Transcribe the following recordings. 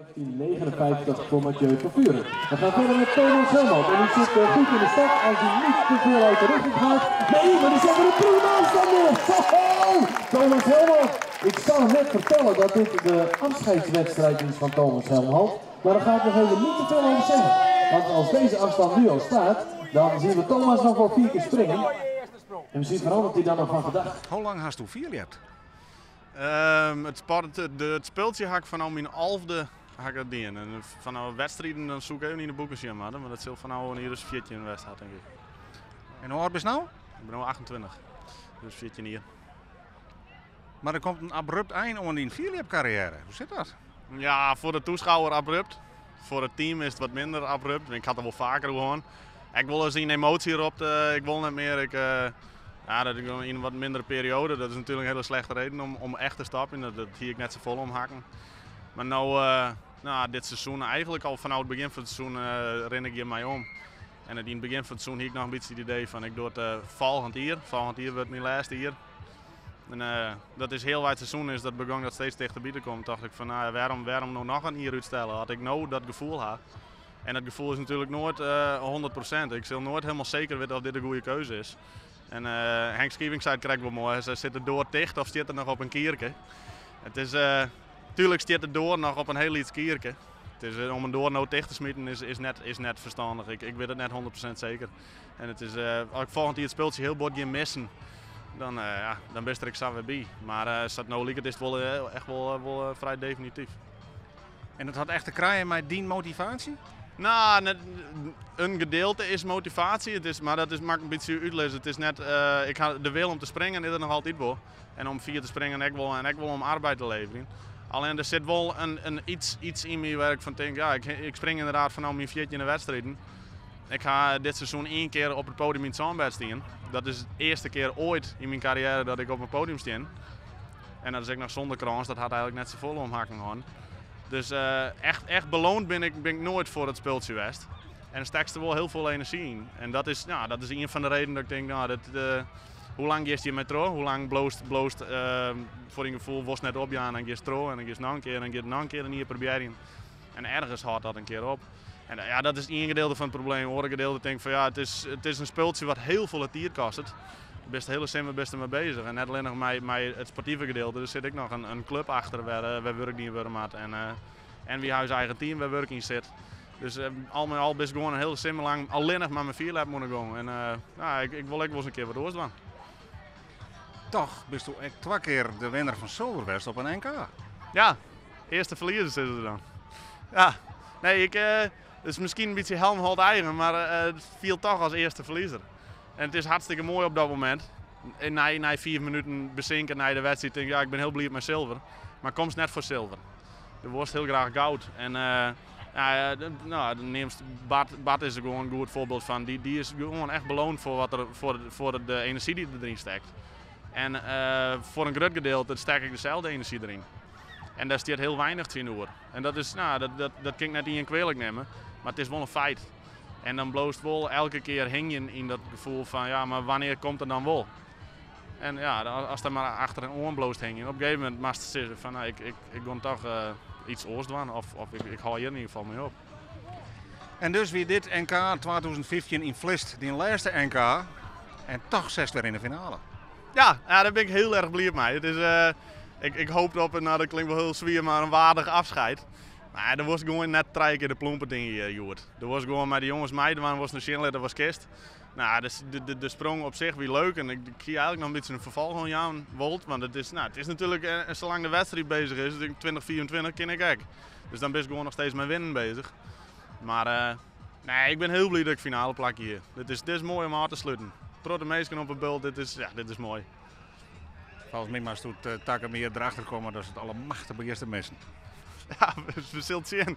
15,59 voor Mathieu Vervuren. We gaan verder met Thomas Helmond. En die zit goed in de start als hij niet te veel uit de richting gaat. Nee, maar die zet er een prima afstand neer. Ho, ho! Thomas Helmond. Ik zou net vertellen dat dit de afscheidswedstrijd is van Thomas Helmond. Maar daar ga ik nog even niet te veel over zeggen. Want als deze afstand nu al staat, dan zien we Thomas nog wel 4 keer springen. En misschien verandert hij dan nog van gedachten. Hoe lang hast du fierljept? Het speeltje had ik vanaf mijn 11e had ik dat dien. En vanaf wedstrijden dan zoek ik even in de boeken zien, maar dat zal vanaf een hier dus 14 in de wedstrijd, denk ik. En hoe oud ben je nou? Ik ben nu 28, dus 14 jaar. Maar er komt een abrupt eind aan die fierljepcarrière. Hoe zit dat? Ja, voor de toeschouwer abrupt. Voor het team is het wat minder abrupt. Ik had er wel vaker gewoon. Ik wil eens een emotie erop, ik wil niet meer. Ik ja, dat ik in een wat mindere periode, dat is natuurlijk een hele slechte reden om echt te stappen. Dat hier ik net zo vol om hakken. Maar nou, dit seizoen, eigenlijk al vanaf het begin van het seizoen ren ik hier mij om. En in het begin van het seizoen had ik nog een beetje het idee van ik doe het volgend jaar. Volgend jaar wordt mijn laatste jaar. En dat is heel wijd seizoen is, dat begon dat steeds dichterbij te komen. Dacht ik van, nou, waarom nou nog een jaar uitstellen? Had ik nou dat gevoel had. En dat gevoel is natuurlijk nooit 100%. Ik zal nooit helemaal zeker weten of dit een goede keuze is. En Henk Schieving zei het krijg ik wel mooi. Hij zei, zit de door dicht of zit er nog op een kierke? Het is, tuurlijk zit de door nog op een heel iets kierke. Het is, om een door nou dicht te smijten is net verstandig. Ik weet het net 100% zeker. En het is, als ik volgend jaar het speeltje heel bot gaan missen, dan, ja, dan ben ik er weer bij. Maar als dat nou liep, is het wel echt wel vrij definitief. En dat had echt te krijgen met die motivatie? Nou, net, een gedeelte is motivatie, het is, maar dat is makkelijk een beetje uitlezen. Het is net, ik had de wil om te springen is er nog altijd wel. En om 4 te springen ik wel, en ik wil om arbeid te leveren. Alleen er zit wel iets in mij waar ik van denk, ja, ik spring inderdaad vanaf mijn 14 in de wedstrijden. Ik ga dit seizoen 1 keer op het podium in het Zandbed staan. Dat is de eerste keer ooit in mijn carrière dat ik op het podium sta. En dat is ik nog zonder krans, dat had eigenlijk net zoveel omhakken gehad. Dus echt beloond ben ik nooit voor het speeltje West. En er steekt er wel heel veel energie in. En dat is een van de redenen dat ik denk, nou, dat hoe lang is je met tro? Hoe lang bloost voor je gevoel was net op je aan en is tro en dan is nog een keer en dan nog een keer en hier proberen. En ergens houdt dat een keer op. En ja, dat is één gedeelte van het probleem. Het andere gedeelte denk ik van ja, het is een speeltje wat heel veel tijd kost. Het best hele simmer best ermee bezig. En net alleen nog mij het sportieve gedeelte. Er zit ik nog een club achter waar werk niet worden moet. En wie huis eigen team waar werk in zit. Dus al met al best gewoon een hele simmer lang alleen nog maar mijn vierlap moeten gaan. En nou, ik wil ook wel eens een keer wat doorgaan. Toch bist u echt 2 keer de winnaar van Zilverwest op een NK. Ja, eerste verliezers is het dan. Ja, nee, ik, het is misschien een beetje Helmholt eigen, maar het viel toch als eerste verliezer. En het is hartstikke mooi op dat moment. En na 4 minuten bezinken naar de wedstrijd, denk ik, ja, ik ben heel blij met zilver. Maar komst net voor zilver. Er wordt heel graag goud. En ja, de, nou, de neemst Bart, Bart is er gewoon een goed voorbeeld van. Die is gewoon echt beloond voor, wat er, voor, voor de energie die erin steekt. En voor een groot gedeelte steek ik dezelfde energie erin. En daar staat heel weinig in oor. En dat is, nou, dat, dat, dat kan ik net niet in kwalijk nemen, maar het is wel een feit. En dan bloost wel elke keer hing je in dat gevoel van, ja, maar wanneer komt het dan wel? En ja, als er maar achter een oor bloost hing je, op een gegeven moment mag het zeggen van, nou, ik ga toch iets oors doen of ik hou hier in ieder geval mee op. En dus weer dit NK 2015 in Vlist, die laatste NK, en toch 6 weer in de finale. Ja, ja, daar ben ik heel erg blij mee. Het is ik, ik hoop op, nou, dat klinkt wel heel zwier, maar een waardig afscheid. Maar er was gewoon net 3 keer de plompen ding hier, Joert. Er was gewoon met de jongens meiden, maar was een zinlid, dat was kist. Nou, dus de sprong op zich weer leuk en ik zie eigenlijk nog een beetje een verval van Jan Wolt. Want het is natuurlijk, zolang de wedstrijd bezig is, ik denk 2024 ken ik ook. Dus dan ben ik gewoon nog steeds met winnen bezig. Maar nee, ik ben heel blij dat ik finale plak hier. Dit is mooi om aan te sluiten. Trotte meesken op het beeld, dit is mooi. Volgens mij maar stoet takken meer erachter komen dat ze het alle machten beheerste missen. Ja, we zullen het zien.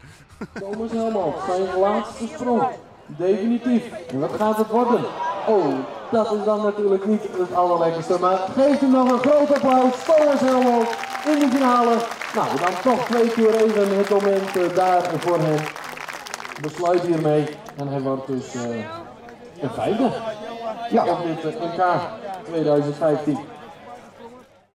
Thomas Helmond, zijn laatste sprong. Definitief. En wat gaat het worden? Oh, dat is dan natuurlijk niet het allerlekkerste. Maar geeft hem nog een groot applaus. Thomas Helmond in de finale. Nou, dan toch 2 keer even het moment daar voor hem. Besluit hiermee. En hij wordt dus een 5e. Ja, op dit NK 2015.